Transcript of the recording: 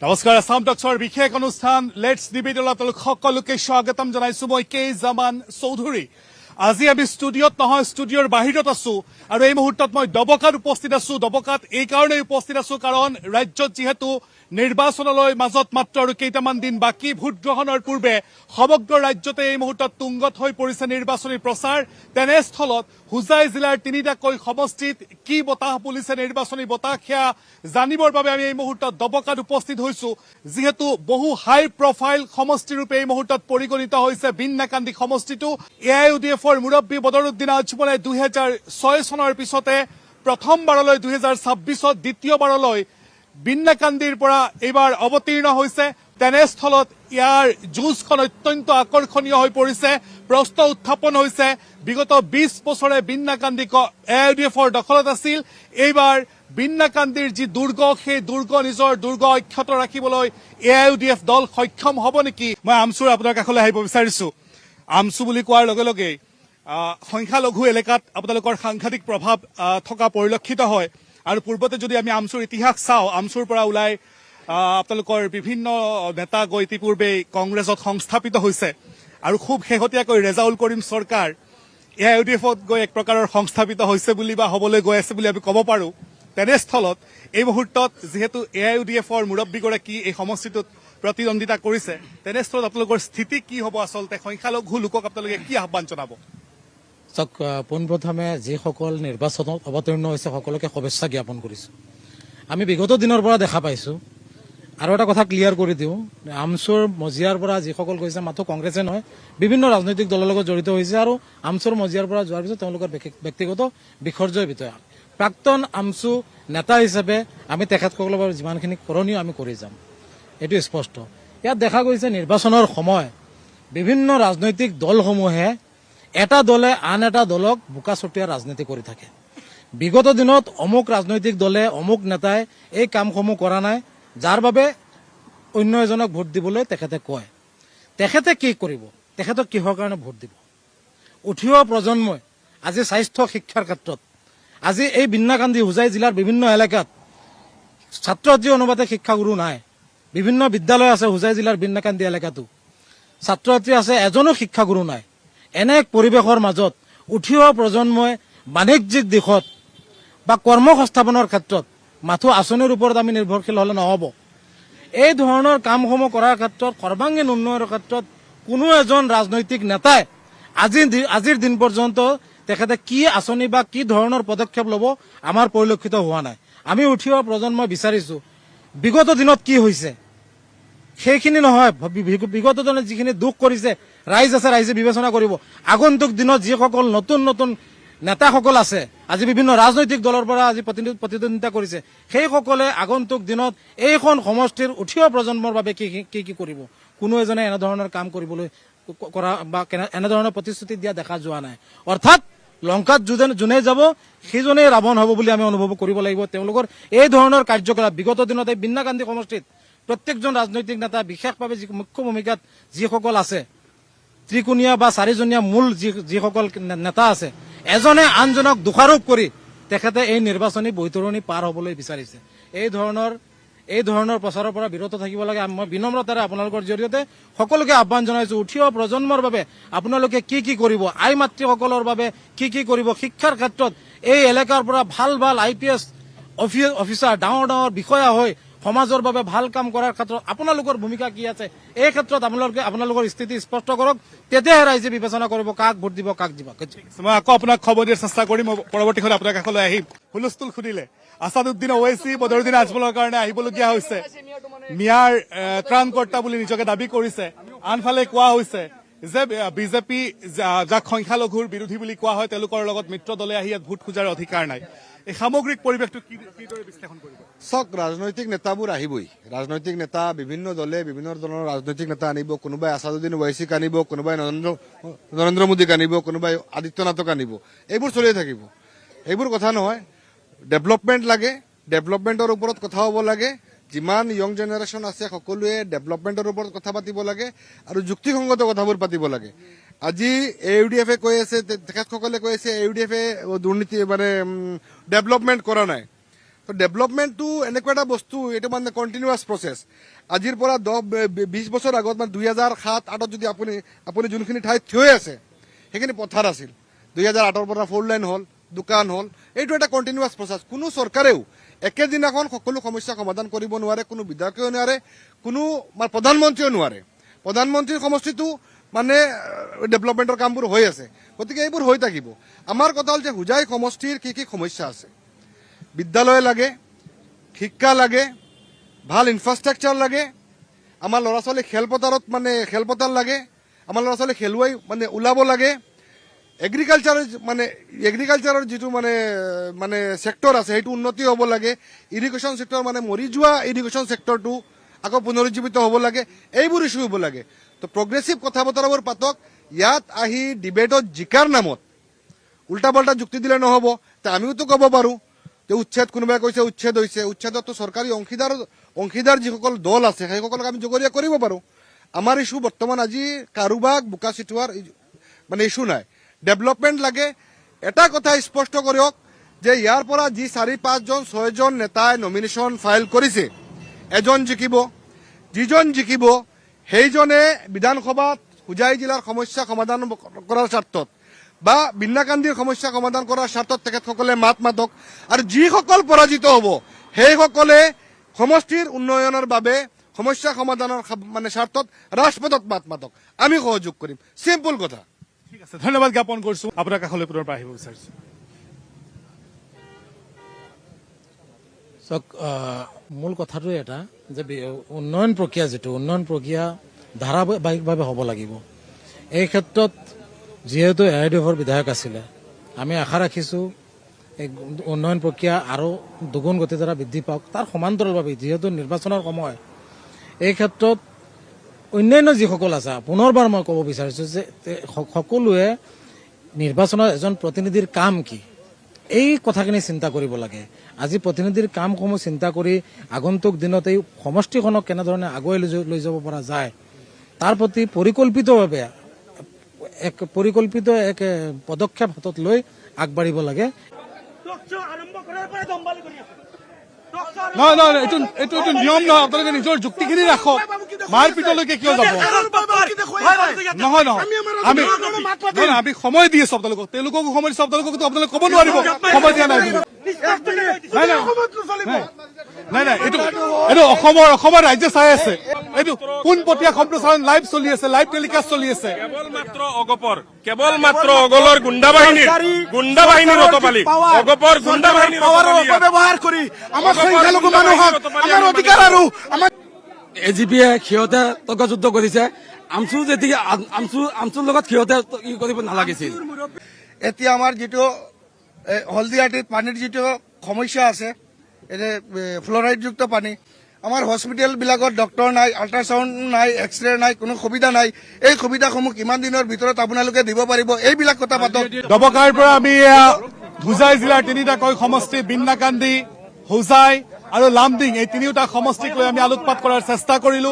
নমস্কাৰ, আছাম টক্সৰ বিশেষ অনুষ্ঠান let's ডিবেটলৈ আপোনালোক সকলোকে স্বাগতম জনাইছো। মই কে জামান চৌধুৰী। আজি আমি ষ্টুডিঅ'ত নহয়, ষ্টুডিঅ'ৰ বাহিৰত আছো আৰু এই মুহূৰ্তত মই ডবকাত উপস্থিত আছো। ডবকাত এই কাৰণেই উপস্থিত আছো কাৰণ ৰাজ্যত যিহেতু নিৰ্বাচনলৈ মাজত মাত্ৰ আৰু কেইটামান দিন বাকী, ভোটগ্ৰহণৰ পূৰ্বে সমগ্ৰ ৰাজ্যতে এই মুহূৰ্তত তুংগত হৈ পৰিছে নিৰ্বাচনী প্ৰচাৰ। তেনেস্থলত হোজাই জিলাৰ তিনিটাকৈ সমষ্টিত কি বতাহ বুলিছে নিৰ্বাচনী বতাহ, সেয়া জানিবৰ বাবে আমি এই মুহূৰ্তত ডবকাত উপস্থিত হৈছো। যিহেতু বহু হাই প্ৰফাইল সমষ্টিৰূপে এই মুহূৰ্তত পৰিগণিত হৈছে বিন্নাকান্দি সমষ্টিটো। এ I U D এফৰ মুৰব্বী বদৰুদ্দিন আজমলে 2006 চনৰ পিছতে প্ৰথমবাৰলৈ, 2026ত দ্বিতীয়বাৰলৈ বিন্নাকান্দিৰ পৰা এইবাৰ অৱতীৰ্ণ হৈছে। তেনেস্থলত ইয়াৰ যুঁজখন অত্যন্ত আকৰ্ষণীয় হৈ পৰিছে। প্ৰশ্ন উত্থাপন হৈছে, বিগত 20 বছৰে বিন্নাকান্দি এ I U D এফৰ দখলত আছিল। এইবাৰ বিন্নাকান্দিৰ যি দুৰ্গ, সেই দুৰ্গ, নিজৰ দুৰ্গ অক্ষত ৰাখিবলৈ A I U D F দল সক্ষম হ'ব নেকি? মই আমচুৰ আপোনাৰ কাষলৈ আহিব বিচাৰিছো। আমচু বুলি কোৱাৰ লগে লগেই সংখ্যালঘু এলেকাত আপোনালোকৰ সাংঘাতিক প্ৰভাৱ থকা পৰিলক্ষিত হয়। আৰু পূৰ্বতে যদি আমি আমচুৰ ইতিহাস চাওঁ, আমচুৰ পৰা ওলাই আপোনালোকৰ বিভিন্ন নেতা গৈ ইতিপূৰ্বেই কংগ্ৰেছত সংস্থাপিত হৈছে আৰু খুব শেহতীয়াকৈ ৰেজাউল কৰিম চৰকাৰ এ I U D এফত গৈ এক প্ৰকাৰৰ সংস্থাপিত হৈছে বুলি বা হ'বলৈ গৈ আছে বুলি আমি ক'ব পাৰোঁ। তেনেস্থলত এই মুহূৰ্তত যিহেতু এ I U D এফৰ মুৰব্বীগৰাকী এই সমষ্টিটোত প্ৰতিদ্বন্দ্বিতা কৰিছে, তেনেস্থলত আপোনালোকৰ স্থিতি কি হ'ব? আচলতে সংখ্যালঘু লোকক আপোনালোকে কি আহ্বান জনাব? চাওক, পোনপ্ৰথমে যিসকল নিৰ্বাচনত অৱতীৰ্ণ হৈছে সকলোকে শুভেচ্ছা জ্ঞাপন কৰিছোঁ। আমি বিগত দিনৰ পৰা দেখা পাইছোঁ। আৰু এটা কথা ক্লিয়াৰ কৰি দিওঁ, আমচুৰ মজিয়াৰ পৰা যিসকল গৈছে, মাথো কংগ্ৰেছে নহয়, বিভিন্ন ৰাজনৈতিক দলৰ লগত জড়িত হৈছে আৰু আমচুৰ মজিয়াৰ পৰা যোৱাৰ পিছত তেওঁলোকৰ ব্যক্তিগত বিসৰ্জয় বিষয়। প্ৰাক্তন আমচু নেতা হিচাপে আমি তেখেতসকলৰ বাবে যিমানখিনি কৰণীয় আমি কৰি যাম, এইটো স্পষ্ট। ইয়াত দেখা গৈছে নিৰ্বাচনৰ সময় বিভিন্ন ৰাজনৈতিক দলসমূহে এটা দলে আন এটা দলক বোকা ছটিয়াৰ ৰাজনীতি কৰি থাকে। বিগত দিনত অমুক ৰাজনৈতিক দলে, অমুক নেতাই এই কামসমূহ কৰা নাই, যাৰ বাবে অন্য এজনক ভোট দিবলৈ তেখেতে কয়। তেখেতে কি কৰিব? তেখেতক কিহৰ কাৰণে ভোট দিব? উঠি অহা প্ৰজন্মই আজি স্বাস্থ্য শিক্ষাৰ ক্ষেত্ৰত, আজি এই বিন্নাকান্দি হোজাই জিলাৰ বিভিন্ন এলেকাত ছাত্ৰ ছাত্ৰী অনুপাতে শিক্ষাগুৰু নাই। বিভিন্ন বিদ্যালয় আছে হোজাই জিলাৰ বিন্নাকান্দি এলেকাতো, ছাত্ৰ ছাত্ৰী আছে, এজনো শিক্ষাগুৰু নাই। এনে এক পৰিৱেশৰ মাজত উঠি অহা প্ৰজন্মই বাণিজ্যিক দিশত বা কৰ্মসংস্থাপনৰ ক্ষেত্ৰত মাথো আঁচনিৰ ওপৰত আমি নিৰ্ভৰশীল হ'লে নহ'ব। এই ধৰণৰ কামসমূহ কৰাৰ ক্ষেত্ৰত, সৰ্বাংগীন উন্নয়নৰ ক্ষেত্ৰত কোনো এজন ৰাজনৈতিক নেতাই আজিৰ দিন পৰ্যন্ত তেখেতে কি আঁচনি বা কি ধৰণৰ পদক্ষেপ ল'ব আমাৰ পৰিলক্ষিত হোৱা নাই। আমি উঠি অহা প্ৰজন্মই বিচাৰিছো বিগত দিনত কি হৈছে সেইখিনি নহয়, বিগত দিনত যিখিনি দুখ কৰিছে ৰাইজ আছে, ৰাইজে বিবেচনা কৰিব। আগন্তুক দিনত যিসকল নতুন নতুন নেতাসকল আছে, আজি বিভিন্ন ৰাজনৈতিক দলৰ পৰা আজি প্ৰতিদ্বন্দ্বিতা কৰিছে, সেইসকলে আগন্তুক দিনত এইখন সমষ্টিৰ উঠি অহা প্ৰজন্মৰ বাবে কি কি কি কৰিব? কোনো এজনে এনেধৰণৰ কাম কৰিবলৈ কৰা বা এনেধৰণৰ প্ৰতিশ্ৰুতি দিয়া দেখা যোৱা নাই। অৰ্থাৎ লংকাত যোনে যাব সেইজনেই ৰাৱণ হ'ব বুলি আমি অনুভৱ কৰিব লাগিব। তেওঁলোকৰ এই ধৰণৰ কাৰ্যকলাপ বিগত দিনত এই বিন্নাকান্দি সমষ্টিত প্ৰত্যেকজন ৰাজনৈতিক নেতা, বিশেষভাৱে যি মুখ্য ভূমিকাত যিসকল আছে, ত্ৰিকোণীয়া বা চাৰিজনীয়া মূল যিসকল নেতা আছে, এজনে আনজনক দোষাৰোপ কৰি তেখেতে এই নিৰ্বাচনী বৈতৰণি পাৰ হ'বলৈ বিচাৰিছে। এই ধৰণৰ প্ৰচাৰৰ পৰা বিৰত থাকিব লাগে। মই বিনম্ৰতাৰে আপোনালোকৰ জৰিয়তে সকলোকে আহ্বান জনাইছো, উঠি অহা প্ৰজন্মৰ বাবে আপোনালোকে কি কি কৰিব, আই মাতৃসকলৰ বাবে কি কি কৰিব, শিক্ষাৰ ক্ষেত্ৰত এই এলেকাৰ পৰা ভাল ভাল আই পি এছ অফিচাৰ, ডাঙৰ ডাঙৰ বিষয়া হৈ সমাজৰ বাবে ভাল কাম কৰাৰ ক্ষেত্ৰত আপোনালোকৰ ভূমিকা কি আছে, এই ক্ষেত্ৰত আপোনালোকে আপোনালোকৰ স্থিতি স্পষ্ট কৰক। তেতিয়াহে ৰাইজে বিবেচনা কৰিব কাক ভোট দিব, কাক দিব। মই আকৌ আপোনাক খবৰ দিয়াৰ চেষ্টা কৰিম। মই পৰৱৰ্তী সময়ত আপোনাৰ কাষলৈ আহিম। হুলস্থুল শুনিলে, আছাদুদ্দিন ওৱেচি বদৰুদ্দিন আজমলৰ কাৰণে আহিবলগীয়া হৈছে। মিয়াৰ ত্ৰাণকৰ্তা বুলি নিজকে দাবী কৰিছে। আনফালে কোৱা হৈছে যে বিজেপি, যাক সংখ্যালঘুৰ বিৰোধী বুলি কোৱা হয়, তেওঁলোকৰ লগত মিত্ৰ দলে আহি ইয়াত ভোট খোজাৰ অধিকাৰ নাই। এই সামগ্ৰিক পৰিৱেশটো কিদৰে বিশ্লেষণ কৰিব? চাওক, ৰাজনৈতিক নেতাবোৰ আহিবই। ৰাজনৈতিক নেতা বিভিন্ন দলে বিভিন্ন ধৰণৰ ৰাজনৈতিক নেতা আনিব। কোনোবাই আছাদুদ্দিন ওৱাইচিক আনিব, কোনোবাই নৰেন্দ্ৰ নৰেন্দ্ৰ মোদীক আনিব, কোনোবাই আদিত্যনাথক আনিব। এইবোৰ চলিয়ে থাকিব, এইবোৰ কথা নহয়। ডেভেলপমেণ্ট লাগে, ডেভেলপমেণ্টৰ ওপৰত কথা হ'ব লাগে। যিমান য়ং জেনেৰেশ্যন আছে সকলোৱে ডেভেলপমেণ্টৰ ওপৰত কথা পাতিব লাগে আৰু যুক্তিসংগত কথাবোৰ পাতিব লাগে। আজি এ ইউ ডি এফে কৈ আছে, তেখেতসকলে কৈ আছে এ ইউ ডি এফে দুৰ্নীতি মানে ডেভেলপমেণ্ট কৰা নাই। তো ডেভেলপমেণ্টটো এনেকুৱা এটা বস্তু, এইটো মানে কণ্টিনিউৱাছ প্ৰচেছ। আজিৰ পৰা 10-20 বছৰ আগত, মানে 2007-8ত যদি আপুনি যোনখিনি ঠাইত থিয় হৈ আছে সেইখিনি পথাৰ আছিল। 2008ৰ পৰা ফ'ৰ লাইন হ'ল, দোকান হ'ল। এইটো এটা কণ্টিনিউৱাছ প্ৰচেছ। কোনো চৰকাৰেও একেদিনাখন সকলো সমস্যা সমাধান কৰিব নোৱাৰে, কোনো বিধায়কেও নোৱাৰে, কোনো মানে প্ৰধানমন্ত্ৰীও নোৱাৰে। প্ৰধানমন্ত্ৰীৰ সমষ্টিটো মানে ডেভেলপমেণ্টৰ কামবোৰ হৈ আছে, গতিকে এইবোৰ হৈ থাকিব। আমাৰ কথা হ'ল যে হোজাই সমষ্টিৰ কি কি সমস্যা আছে। বিদ্যালয় লাগে, শিক্ষা লাগে, ভাল ইনফ্ৰাষ্ট্ৰাকচাৰ লাগে, আমাৰ ল'ৰা ছোৱালী খেলপথাৰত মানে খেলপথাৰ লাগে, আমাৰ ল'ৰা ছোৱালী খেলুৱৈ মানে ওলাব লাগে, এগ্ৰিকালচাৰ মানে এগ্ৰিকালচাৰৰ যিটো মানে মানে ছেক্টৰ আছে সেইটো উন্নতি হ'ব লাগে, ইৰিগেশ্যন ছেক্টৰ মানে মৰি যোৱা ইৰিগেশ্যন ছেক্টৰটো আকৌ পুনৰুজ্জীৱিত হ'ব লাগে, এইবোৰ ইছ্যু হ'ব লাগে। তো প্ৰগ্ৰেছিভ কথা বতৰাবোৰ পাতক। ইয়াত আহি ডিবেটত জিকাৰ নামত উল্টা পাল্টা যুক্তি দিলে নহ'ব। তে আমিওতো ক'ব পাৰোঁ যে উচ্ছেদ, কোনোবাই কৈছে উচ্ছেদ হৈছে, উচ্ছেদততো চৰকাৰী অংশীদাৰ যিসকল দল আছে সেইসকলক আমি জগৰীয়া কৰিব পাৰোঁ। আমাৰ ইছ্যু বৰ্তমান আজি কাৰোবাক বোকা চিটোৱাৰ মানে ইছ্যু নাই, ডেভেলপমেণ্ট লাগে। এটা কথা স্পষ্ট কৰক যে ইয়াৰ পৰা যি 4-5জন 6জন নেতাই নমিনেশ্যন ফাইল কৰিছে, এজন জিকিব, যিজন জিকিব সেইজনে বিধানসভাত হোজাই জিলাৰ সমস্যা সমাধান কৰাৰ স্বাৰ্থত বা বিন্নাকান্দিৰ সমস্যা সমাধান কৰাৰ স্বাৰ্থত তেখেতসকলে মাত মাতক, আৰু যিসকল পৰাজিত হ'ব সেইসকলে সমষ্টিৰ উন্নয়নৰ বাবে সমস্যা সমাধানৰ মানে স্বাৰ্থত ৰাজপথত মাত মাতক, আমি সহযোগ কৰিম। চিম্পল কথা। ঠিক আছে, ধন্যবাদ জ্ঞাপন কৰিছো। আপোনাৰ কাষলৈ পুনৰ আহিব বিচাৰিছো। চাওক, মূল কথাটো এটা যে উন্নয়ন প্ৰক্ৰিয়া, যিটো উন্নয়ন প্ৰক্ৰিয়া ধাৰাবাহিকভাৱে হ'ব লাগিব। এই ক্ষেত্ৰত যিহেতু এ I D এফৰ বিধায়ক আছিলে, আমি আশা ৰাখিছোঁ এই উন্নয়ন প্ৰক্ৰিয়া আৰু দুগুণ গতিৰ দ্বাৰা বৃদ্ধি পাওক। তাৰ সমান্তৰালভাৱে যিহেতু নিৰ্বাচনৰ সময়, এই ক্ষেত্ৰত অন্যান্য যিসকল আছে, পুনৰবাৰ মই ক'ব বিচাৰিছোঁ যে সকলোৱে নিৰ্বাচনৰ এজন প্ৰতিনিধিৰ কাম কি এই কথাখিনি চিন্তা কৰিব লাগে। আজি প্ৰতিনিধিৰ কামসমূহ চিন্তা কৰি আগন্তুক দিনত এই সমষ্টিখনক কেনেধৰণে আগুৱাই লৈ যাব পৰা যায় তাৰ প্ৰতি পৰিকল্পিতভাৱে এক পৰিকল্পিত এক পদক্ষেপ হাতত লৈ আগবাঢ়িব লাগে। নহয় নহয়, এইটো এইটো এইটো নিয়ম নহয়। আপোনালোকে নিজৰ যুক্তিখিনি ৰাখক, মাৰপিটলৈকে কিয় যাব? নহয় নহয়, আমি সময় দি আছো আপোনালোকক, তেওঁলোককো সময় দিছো, আপোনালোককো আপোনালোকে ক'ব নোৱাৰিব সময় দিয়া নাই। নাই নাই নাই, এইটো এইটো অসমৰ ৰাজ্য চাই আছে, এইটো পোনপটীয়া সম্প্ৰচাৰণ লাইভ চলি আছে, লাইভ টেলিকাষ্ট চলি আছে। কেৱল মাত্ৰ অগলৰ গুণ্ডা বাহিনীৰ অতপালি, অগপৰ গুণ্ডা বাহিনীৰ অপব্যৱহাৰ কৰি আমাৰ সংখ্যালঘু মানুহক আমাৰ অধিকাৰ আৰু আমাৰ এ জি পিয়ে সিহঁতে তৰ্কযুদ্ধ কৰিছে। আমচু যেতিয়া আমচুৰ লগত সিহঁতে ই কৰিব নালাগিছিল। এতিয়া আমাৰ যিটো হলদিয়াটিত পানীৰ যিটো সমস্যা আছে, এই ফ্লৰাইডযুক্ত পানী, আমাৰ হস্পিটেলবিলাকত ডক্টৰ নাই, আল্ট্ৰাচাউণ্ড নাই, এক্সৰে নাই, কোনো সুবিধা নাই। এই সুবিধাসমূহ কিমান দিনৰ ভিতৰত আপোনালোকে দিব পাৰিব, এইবিলাক কথা পাতক। ডবকাৰ পৰা আমি হোজাই জিলাৰ তিনিটাকৈ সমষ্টি বিন্নাকান্দি, হোজাই আৰু লামডিং, এই তিনিওটা সমষ্টিক লৈ আমি আলোকপাত কৰাৰ চেষ্টা কৰিলো।